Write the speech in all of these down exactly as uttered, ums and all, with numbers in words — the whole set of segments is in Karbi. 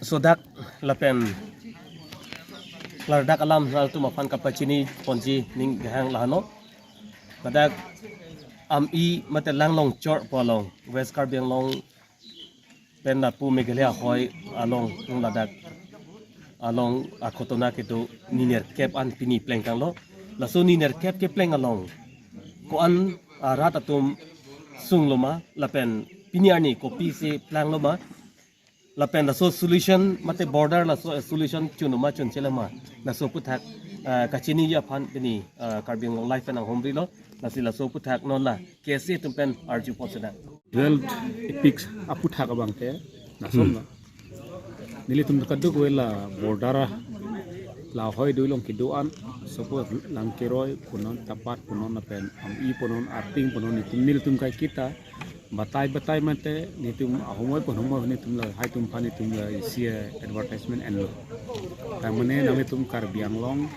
Sodak lapen klardak alam nangtum aphan kapachini ponji ning kehang lahano. Ladak Ami mate Langlongchor pu along, West Karbi Anglong pen lapu Meghalaya ahoi along, nung ladak along akhotona kedo ni nerkep an pini plengtanglo. Laso ni nerkep kepleng along ko-an arat atum sungloma lapen pini arni kopisi planglo ma, lapen laso solution mate border laso solution chunoma chunchele ma, laso aputhak ah, kachini aphan pini ah, Karbi Anglong Live pen nanghumrilo. Lasi laso aputhak non la K S A atum pen arju pon sena. Dual epics aputhak abangke lason na. Nelitum kadokave la border a, la ahoi do-an along kedo-an, suppose Langkeroi punon, Tapat punon, lapen Ami punon, Arting punon, nelitum, nelitum kaiketa batai batai mate nelitum ahumoi pun humoi nelitum lahai atum aphan nelitum la isi advertisement enlo. Tangmane nanglitum Karbi Anglong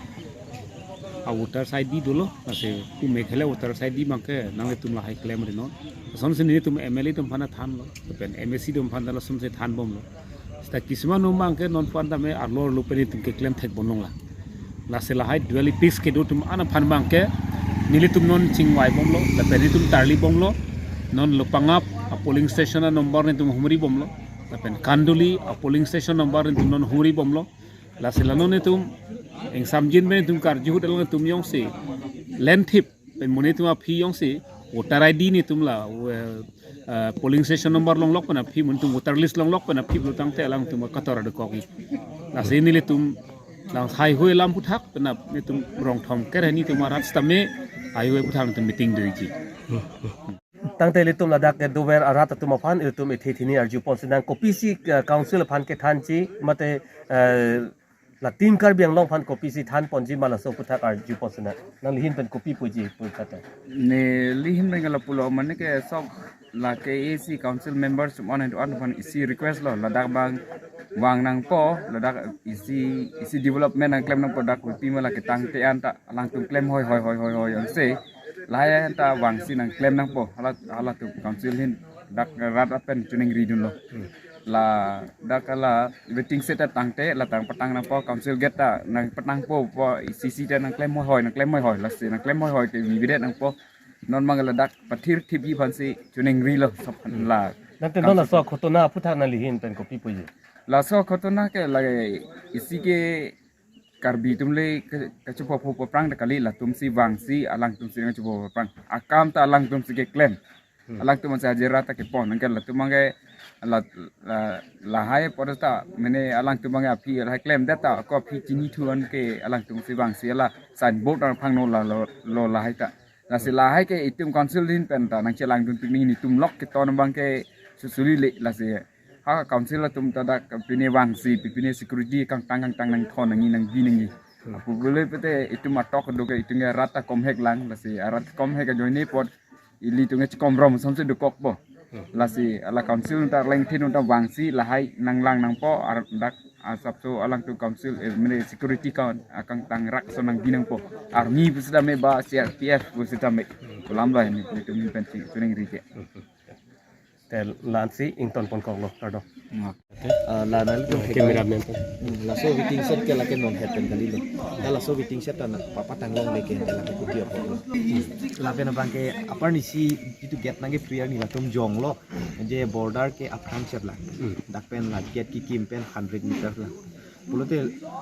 a voters I D dolo, lasi pu Meghalaya voters I D abangke nanglitum lahai klemri non. Lasonsi nelitum M L A atum aphan thanlo, lapen M A C atum aphan ta lasonsi thanbomlo. Seta kisuman atum abangke non aphan tame arlo arlo pen nelitum keklem thekbom longlang. Lasi lahai dual epics kedo atum an aphan abangke nelitum non chingvaibomlo, lapen nelitum tarlibomlo. Non Lopangap a polling station a number nelitum humribomlo, lapen Kanduli a polling station number nelitum non humribomlo. Lasi la non nelitum ingsamjin pen nelitum karju ahut along nelitum jongsi lengthip pen mo nelitum aphi jongsi voter I D nelitum la eh, eh, polling station number longlok pen aphi, mo nelitum voter list longlok pen aphi pulo tangte alangtum katora dokok-i. Lasi nelitum lahai hui alam aputhak pen nelitum rong thomkep hini atum arat sitame lahai hui aputhak nelitum meeting doji. Tangte ilitum ladak kedover arat atum aphan ilitum ithi thini arju pon sena, kopisi eh, council aphan kethanji mate eh, la Team Karbi Anglong aphan kopisi than ponji ma, laso aputhak arju pon sena. Nangli ahin pen kopi puji pu tata. Neli ahin pen ke lapulo, mane ke sok la K A C council members atum an do-an aphan isi request lo, ladak abang vang nangpo, ladak isi isi development nangklem nangpo, dak kopi ma la ketangte an ta alangtum klem hoi hoi hoi hoi hoi ongse, lahai an ta vangsi nangklem nangpo, hala halatum council ahin dak rat apen choningri dunlo. Hmm. Ladak la waiting shed ta tangte, la tang patang nangpo, council gate ta nangpatangpo, po C C ta nangklem hoi hoi, nangklem hoi hoi, lasi nangklem hoi hoi ke bidet nangpo. Non abang ladak pathir thipji aphansi choningrilo sop aphan. Hmm. La tangte non laso akhotona aputhak nangli ahin pen kopi puji? Laso akhotona ke lake isi ke Karbi atum le ke, kachepo pho aphrang ta kali, latumsi vangsi alangtumsi kachepo pho aphrang. Akam ta alangtumsi keklem. Hmm. Alangtum ansi hajira ta kepon, anke latum anke la, la, lahai apor ta, mane alangtum anke aphi lahai klemdet ta, ko aphi chinithu anke alangtumsi vangsi la signboard nangphangno la lo, lo lahai ta. Lasi lahai ke itum council ahin pen ta nangchelangdun pini, nelitum lok keton abangke susuli le, lasi ha council atum ta dak pine vangsi, pine security kangtang kangtang nangthon nangji nangbi nangji. Hmm. Apu bule pete itum atok do ke itum ke rat ta komhek lang, lasi arat komhek ajoine apot ilitum ke chikom rom samse dokokpo. Hmm. Lasi hala council ta lengthin ta vangsi lahai nanglang nangpo, ar dak asapso alangtum council, eh, mane security kan akangtang rak so nangbi nangpo. Army pusitame ba C R P F pusitame. Hmm. Kolam lahai nelitum ahin pen ching, choningri ke. Hmm. Te la-ansi ington ponkoklo, kardom. Hmm. Ah, la nangtum, eh, thek cameraman pen. Hmm, laso waiting shed ke lake non het pen kalilo. Ta laso waiting shed ta na papa tanglong leke, te lake kopi apotlo. Lapen abangke apar nisi jitu gate nangkephri arni latum jonglo. Je border ke aphrang shed la. Hmm. Dak pen la gate kekim pen hundred meter la. Pulote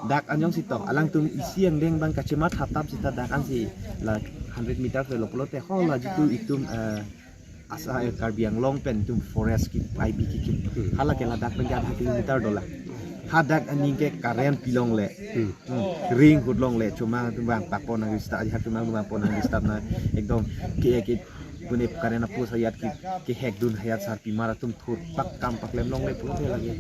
dak an jongsi to, alangtum isi angdeng abang kachematha tap seta dak ansi la hundred meter avelo. Pulote ho la jitu itum, eh, asa, eh, Karbi Anglong pen itum forest kepaibi kekim. Hmm. Hala ke ladak pen ke adha kilometer do la. Hadak aning ke current pilongle. Hmm. Hmm. Ring ahut longle, chomang atum vangpakpon nang disturb, ajahak atum vangpon nang disturb na, ekdom ke, ke, pune current apost ajat ke, kehekdun ajat sarpimar atum thurpak kam paklem longle pulote lake.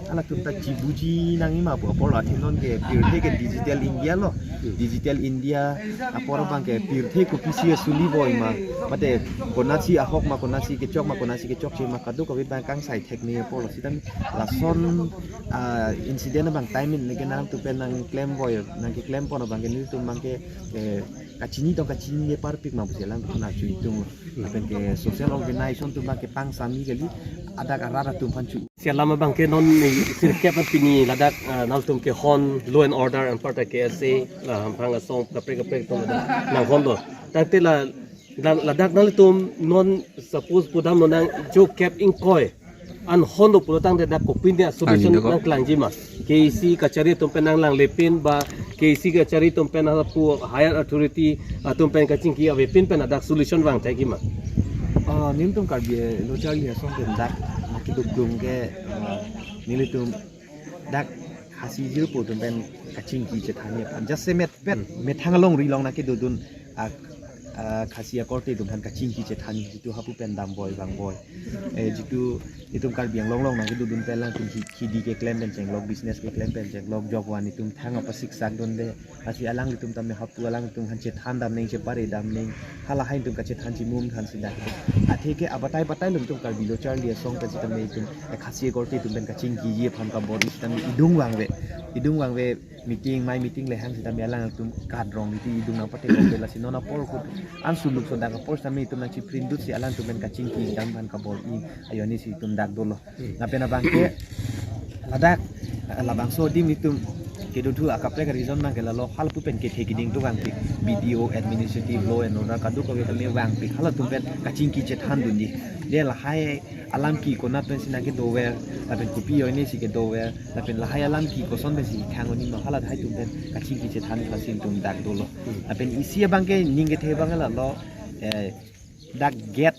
Halatum ta chibuji nangji ma pu apor athe non ke pirthe ke digital India lo. Hmm. Digital India apor abangke pirthe kopisi suli voi ma. Mate konatsi ahok ma, konatsi kechok ma, konatsi kechokche ma, kadokave abang kangsai thekne apor lo. Sitame lason, ah, incident abang time in lake nangtum pen nangklem voi, nangkeklem pon abangke nelitum abangke, eh, Kachini tong kachini ne parpik ma pusi alang aphan arju itung. Lapen ke social organization atum abang ke pangsami kali, adak arat atum aphan chu. Si alam abang ke non ni sirkep pini ladak, ah, nangtum kehon law and order anparta K S A, ah, hamphang asong kaprek kaprek atum ladak nanghon do. Tangte la, la, ladak nangtum non suppose pudamlo nang jo kep ingkoi an hon do pulo tangte dak kopine solution Ani doko. Nangklangji ma? K A C kachari atum pen nanglangle pin ba K A C kachari atum pen halapu higher authority atum pen kachingki ave pin pen adak solution vangthaiji ma? Ah, nelitum Karbi, eh, lo charli asong pen dak, ah, keduk dung ke, ah, nelitum dak Khasi jirpo atum pen kachingki chethanji aphan. Just se met pet, methang alongri along nangkedodun, ah, ah, Khasi akorte atum aphan kachingki chethan jitu hapu pen damboi vangboi. Eh, jitu itum Karbi Anglong along nangkedodun pen alangtum hi-, hidi keklem pen chenglok, business keklem pen chenglok, jokvan itum thang apa siksak dunde. Lasi alanglitum tame hapu alangtum aphan chethan damnang, chepare damnang. Halahai itum kachethan chimum than sida. Atheke abatai batai along itum Karbi lo charli asong pen sitame itum, eh, Khasi akorte atum pen kachingkiji aphan kabor-i sitame idung vangve. Idung vangve meeting, mai meeting lehang sitame alangtum kadrong iti idung nangpatekok pen lasi non apor ahut an suluk sodak apor sitame itum nangchiprindut si alangtum pen kachingki dam aphan kabor-i ajoine si itum dak dolo. Lapen abang ke ladak, eh, labangso adim itum kedothu akaprek reason abang ke lalo halapu pen kethe keding atum vangpik, B D O, administrative, law and order kadokave tame vangpik, halatum pen kachingki chethan dunji. Je lahai alam ke konat pensi nangkedover, lapen kopi ajoine si kedover, lapen lahai alam ke koson pensi khang oni ma, halahai atum pen kachingki chethan lasi itum dak dolo. Lapen isi abang ke ning kethe abang lalo, eh, dak gate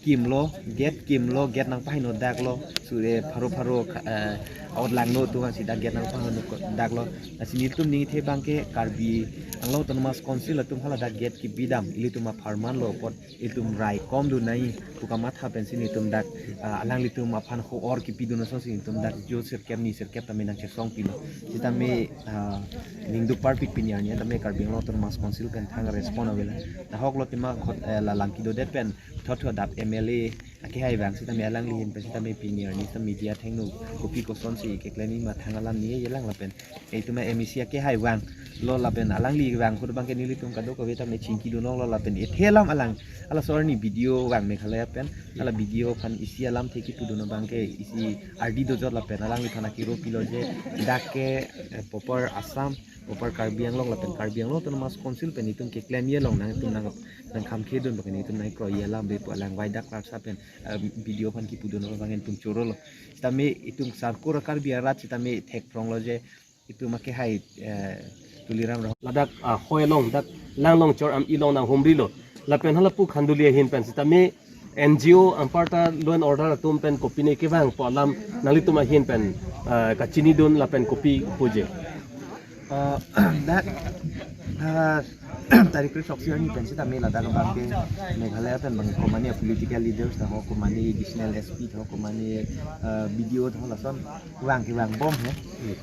kimlo, gate kimlo, gate nangpaheno daklo, sure pharo pharo, eh, out langno atum vangsi dak gate nangpaheno ko-, daklo. Lasi nelitum ning kethe abang ke Karbi Anglong Autonomous Council atum haladak gate kibi dam, ilitum apharman lo apot itum raikom dunnoi pu kamatha pensi nelitum dak, ah, alanglitum aphan ho-or kipidun asonsi nelitum dak jo sirkep ni sirkep tame nangchesong pilo. Sitame, ah, ningduk parpik pini arni tame Karbi Anglong Autonomous Council pen thang respond avelo. Nahok lo tima khot, eh, la lam kedodet pen thothu adap M L A akehai vang sitame alangli ahin pen sitame pini arni sitame media athengno kopi kosonsi keklem-i ma thang alam ni yelang lapen itum M A C akehai vanglo lapen alangli vang ahut abang ke nelitum kadokave tame chingki dun longlo lapen ethe alam alang, halaso arni B D O vang Meghalaya pen, hala B D O aphan isi alamthe kipudun abang ke isi ardi dojot lapen alangliphan akiro pilo je dak ke, eh, proper Assam, proper Karbi Anglong lapen Karbi Anglong Autonomous Council pen itum keklem-i along nangtum nang, nangkhamkhedun abang ke nelitum nangkroiji alam ave pu alang wai dak Klarksa pen, eh, B D O aphan kipudun abang itum chorolo. Sitame itum Sarkura Karbi arat sitame thekpronglo je itum akehai, eh, Tuliram Ronghang. Ladak, ah, hoi along dak Langlongchor Am-i along nanghumrilo. Lapen halapu Khanduli ahin pen sitame N G O anparta law and order atum pen kopine kevang pu alam nanglitum ahin pen, eh, kachinidun lapen kopi puji. Eh, dak, eh, tarik kre-throksi arni pen sitame ladak abang ke Meghalaya pen abang komane political leaders ta ho, komane additional S P ta ho, komane, eh, B D O ta ho lason vang kevangbom he.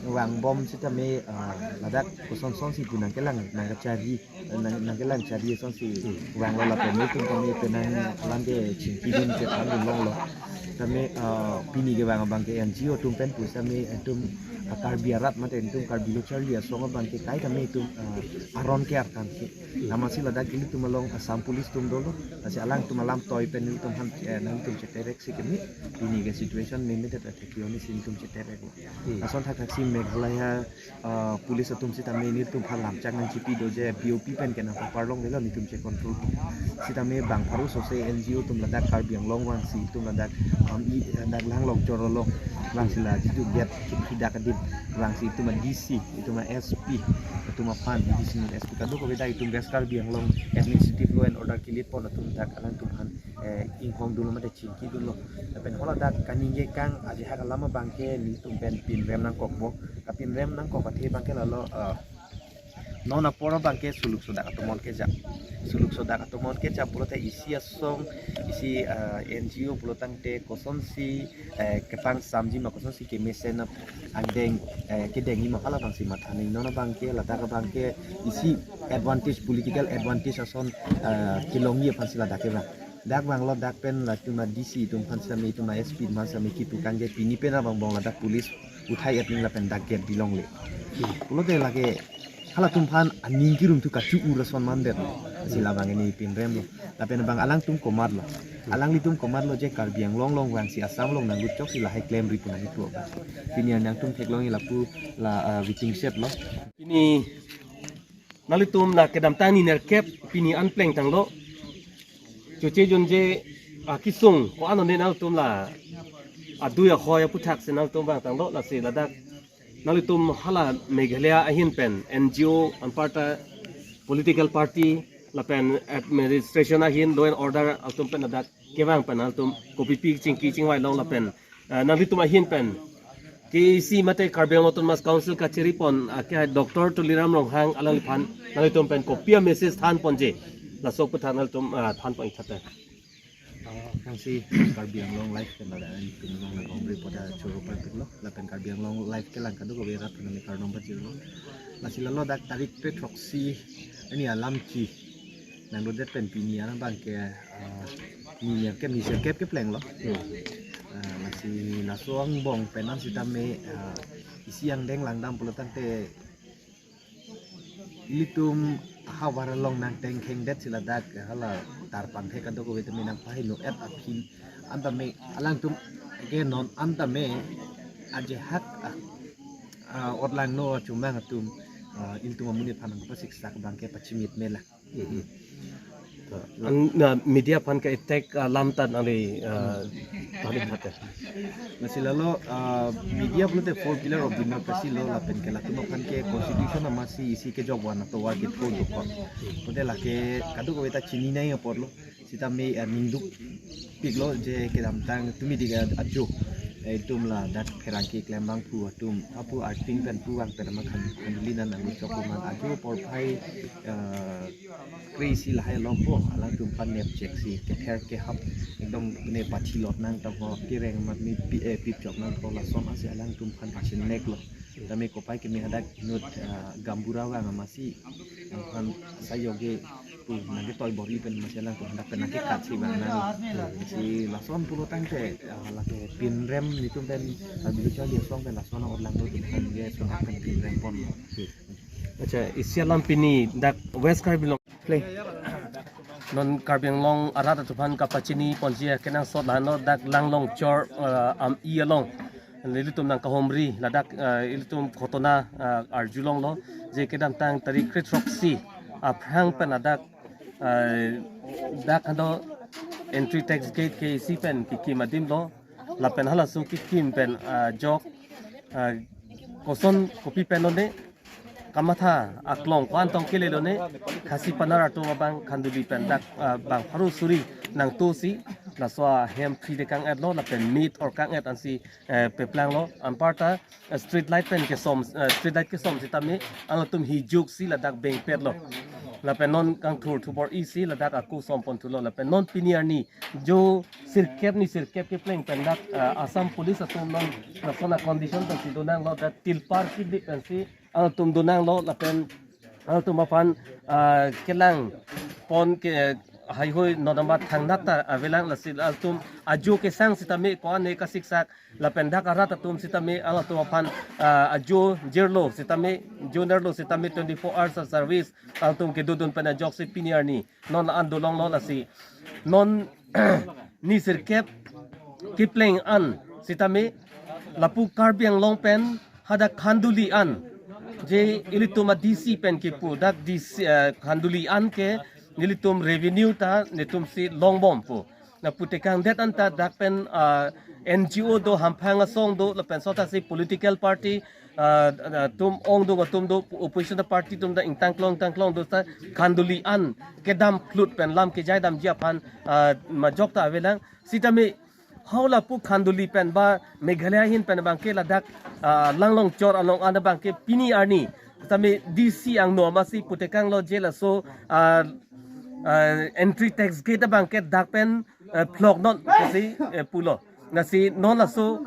Vangbom sitame, eh, ladak kosonsonsi pu nangkelang nangkachari, nang, nangkelang chari asonsi vanglo lapen nelitum tame penang alam ke chingkidun chethandun longlo. Tame, eh, pini kevang abang ke N G O atum pen pu sitame itum, eh, Karbi arat mate itum Karbi lo charli asong abang ke kai tame itum, eh, aron ke arkan ke. Amatsi ladak ilitum along Assam Police atum dolo. Lasi alangtum alam toi pen ilitum aphan, eh, nangtum cheterek si keme. Pini ke situation memedet atheke ajoine si nelitum cheterek lo. Lason thakthaksi Meghalaya, ah, police atum sitame nelitum aphan lamchak nangchipi do je P O P pen ke nangpaparlongdelo nelitum che-control. Sitame bang pharo sose N G O atum ladak Karbi Anglong vangsi itum ladak, um, i, ladak Langlongchor along vangsi la jitu gate kiphi dak adim vangsi itum a D C, itum a S P, itum aphan D C non S P kadokave dak itum West Karbi Anglong administrative law and order kilit pon atum dak alangtum aphan, eh, inghong dunlo mate chingki dunlo. Lapen haladak kaningje kang ajahak alam abang ke nelitum pen pinrem nangkokpo. Kapinrem nangkok athe abang ke lalo, eh, non apor abang ke suluk sodak atomon keja. Suluk sodak atomon keja pulote isi asong, isi, eh, N G O pulotangte kosonsi, eh, kepangsamji ma kosonsi kemesen angdeng, eh, kedengji ma hala abangsi matha nang. Non abang ke ladak abang ke isi advantage, political advantage ason, eh, kelongji aphansi ladak kevang. Dak vanglo dak pen latum a D C atum aphan sitame itum a S P atum aphan sitame kipu kangje pini pen abang bong ladak police uthai et ning lapen dak gate bilongle. Pulote lake halatum aphan aning kirum thu kachu-ur ason mandet lo. Si labang ini pinrem lo. Lapen bang alangtum komatlo. Alanglitum komatlo je Karbi Anglong along vangsi Assam along nanglut chok si lahai klemri pu nangkithup. Pini nangtum theklong lapu la, ah, waiting shed lo. Pini nanglitum la kedamtang ni nerkep pini an plengtanglo. Choche jonje akisung ko-an one nangtum la adui ahoi aputhak si nangtum vangtanglo, lasi ladak nanglitum hala Meghalaya ahin pen N G O anparta political party lapen administration ahin law and order atum pen ladak kevang pen nangtum kopipi chingki chingvai long lapen, eh, nanglitum ahin pen K A C mate Karbi Anglong Autonomous Council kachiri pon, ah, ke Doctor Tuliram Ronghang alangliphan nanglitum pen kopi a message than ponji, laso aputhak nanglitum, ah, than pon-ik tha te. Ah, aphrangsi Karbi Anglong Live pen ladak nanglitum along nang hom reporter choro parpiklo, lapen Karbi Anglong Live kelang kadokave rat pen nangli kardom pajirlo. Lasi lalo dak tarik kre throksi arni alam ke nanglodet pen pini an abang ke, ah, ni nerkep ni sirkep keplenglo. Hmm. Ah, lasi laso angbong pen an sitame, ah, isi angdeng langdam pulo tangte ilitum havar along nangtengkhengdet si ladak hala tarpangthek kadokave tame nangpaheno-et aphi an tame alangtum ke non an tame ajehak, ah, ah, otlangno chumang atum, ah, ilitum amonit aphan nangpasiksak abang ke pachimit mela. Mhm. An, na, media aphan ke attack, ah, lam ta nangli, ah, tali khat ya. Lasi lalo, ah, media pulote four pillar of democracy lo lapen ke latum aphan ke constitution amatsi isi kejok van atovar ketho dokok. Pulote lake kadokave ta chini nangji apotlo. Sitame, ah, ningdukpiklo je kedamtang tumi dik ajo, eh, itum ladak pherangke klembang pu atum apu arting pen pu vang pen ama khan khanduli an nanglut chok man ajo porphai, ah, kre-isi lahai along po alangtum aphan nepchek si kether kehap ekdom ne pathilot nangtangho, kereng amat ne pi, eh, pipchok nangtangho lason asi alangtum aphan kachineklo. Tame kopai keme hadak inut, ah, gaonbura vang amatsi nangphan asai yoge pu nangketoi bor-i pen amatsi alangtum hadak pen nangkekat si vang nang. Si lason pulo tangte, ah, lake pinrem nelitum pen, ah, Karbi Lo Charli Asong pen lason orlanglo tum kan ge so dak pen pinrem pon. Acha, isi alam pini dak West Karbi Anglong. Play. Non Karbi Anglong arat atum aphan kapachini ponji akenangsot lahenlo dak Langlongchor, eh, am-i along. Nelitum nangkahomri ladak, eh, ilitum khotona, eh, arjulonglo je kedamtang tarik kre throksi aphrang pen ladak, eh, dak ano entry tax gate K A C pen kekim adim lo lapen halaso kekim pen, eh, jok, eh, koson kopi pen lo ne kamatha aklong ko-an tong kelelo ne Khasi Panar atum abang khanduli pen dak, ah, bang pharo suri nangtusi laso ahem phri dekang-etlo lapen mit orkang-et ansi, eh, peplanglo anparta, eh, street light pen kesom, eh, street light kesom sitame alangtum hijuk si ladak bengpetlo lapen non kangthur thubor-i si ladak ako som pon thulo lapen non pini arni jo sirkep ni sirkep kepleng pen dak, ah, Assam Police atum non lason a-condition pensi donanglo dak tilpar kidip pensi alangtum donanglo lapen alangtum aphan, ah, kelang pon ke haihui nonama thangnat ta avelang lasi alangtum ajo kesang sitame ko-an ne kasiksak lapen dak arat atum sitame alangtum aphan, ah, ajo jirlo sitame, jo nerlo sitame twenty-four hours of service alangtum kedodun pen ajoksi pini arni non an dolonglo lasi non ni sirkep kepleng an sitame lapu Karbi Anglong pen hadak khanduli an je ilitum a-D C pen kipu dak D C, eh, khanduli an ke nelitum revenue ta netum si longbom pu. Na putekangdet anta dak pen, ah, N G O do, hamphang asong do lapen sota si political party, ah, ah, atum ongdung atum do, opposition party atum ta ingtangklong tangklong do ta khanduli an kedam klut pen lam kejai damji aphan, ah, majok ta avelang sitame hau lapu khanduli pen ba Meghalaya ahin pen abang ke ladak, ah, Langlongchor along an abang ke pini arni sitame D C angno amatsi putekanglo je laso, ah, ah, entry tax gate abang ke dak pen, eh, phlok non pusi, eh, pulo. Lasi non laso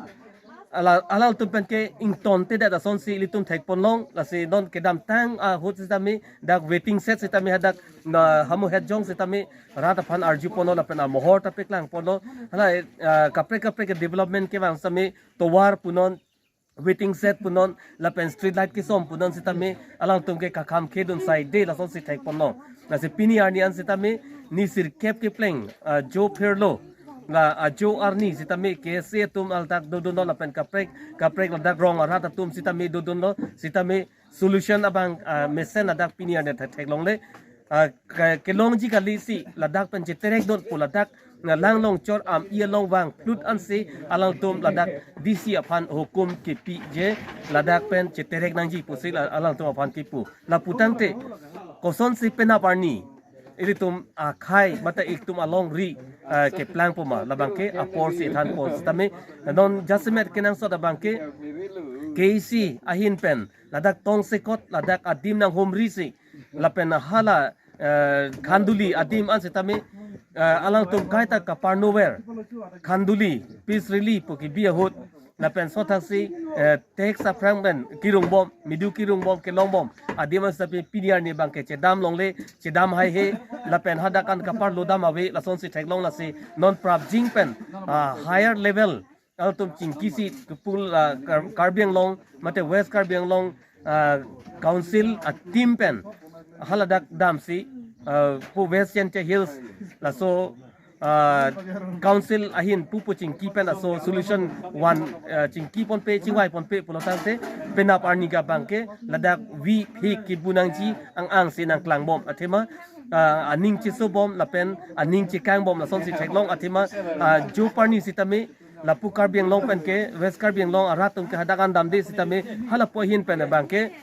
ala, alangtum pen ke ingtontedet asonsi ilitum thekponlong lasi non kedamtang ahut sitame dak waiting shed sitame hadak na hamu het jong sitame rat aphan arjuponlo lapen amohor ta peklangponlo hala, eh, kaprek kaprek ke development kevang sitame tovar punon waiting shed punon lapen street light kesom punon sitame alangtum ke kakham khedun saide lasonsi thekponlong. Lasi pini arni an sitame ni sirkep kepleng, ah, jo pherlo, la, ah, jo arni sitame K S A atum aldak dodunlo lapen kaprek kaprek ladak rong arat atum sitame dodunlo, sitame solution abang, ah, mesen ladak pini arni thek theklongle. Ah, ke- kelongji kali si ladak pen cheterekdun pu ladak na langlong chor am i along vang plut ansi alangtum ladak D C aphan hukum kepiji ladak pen cheterek nangji pusi la- alangtum aphan kipu. Lapu tangte kosonsi penap arni ilitum akhei mate itum alongri, ah, keplang poma labangke aporsi thanpon sitame non jasemet kenangsot abangke K A C ahin pen ladak tongsekot ladak adim nanghumri si lapen hala, eh, Khanduli adim an sitame, eh, alangtum kaita kaparnover Khanduli peace rally pu kebi ahut lapen sothaksi, eh, tax aphrang pen kirungbom, midu kirungbom kelongbom adim an sitame pini arni abangke chedamlongle, chedam haihe lapen hadak an kaparlodam ave lasonsi theklong. Lasi non prapjin pen, ah, higher level alangtum chingkisi kepul, ah, Kar- Karbi Anglong mate West Karbi Anglong, ah, Council a team pen haladak damsi, ah, pu West Jaintia Hills laso, ah, Council ahin pupu chingki pen laso solution one, ah, chingki ponpe chingvai ponpe pulo tangte penap arni abangke ladak vi phik kibu nangji ang angsi nangklangbom athema, ah, aning chesobom lapen aning chekangbom lasonsi theklong athema, ah, jo parni sitame lapu Karbi Anglong pen ke West Karbi Anglong arat atum ke hadak an damde sitame halapu ahin pen abangke,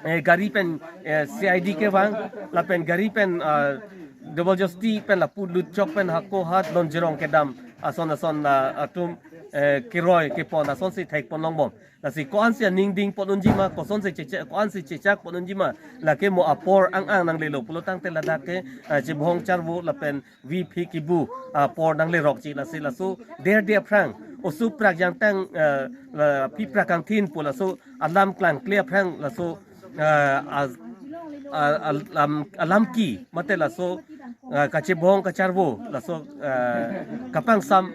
eh, gari pen, eh, C I D kevang lapen gari pen, ah, double josti pen lapu lutchok pen hako hat lon jerong kedam ason ason, ah, atum, eh, keroi kepon asonsi thekponlongbom. Lasi ko-ansi aning dingpon unjima, kosonsi cheche ko-ansi chechakpon unjima lake mo apor ang ang nanglelo pulo tangte ladak ke, ah, chebhong charvo lapen vi phik kibu apor nanglerokji. Lasi laso derde aphrang oso prak jangtang, eh, la phi prak kangthin pu laso alam klangkle aphrang laso, eh, a- a- alam alam ki mate laso, eh, kachebhong kacharvo laso, eh, kapangsam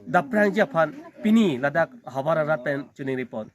daprangji aphan pini ladak havar arat pen chuning ripon.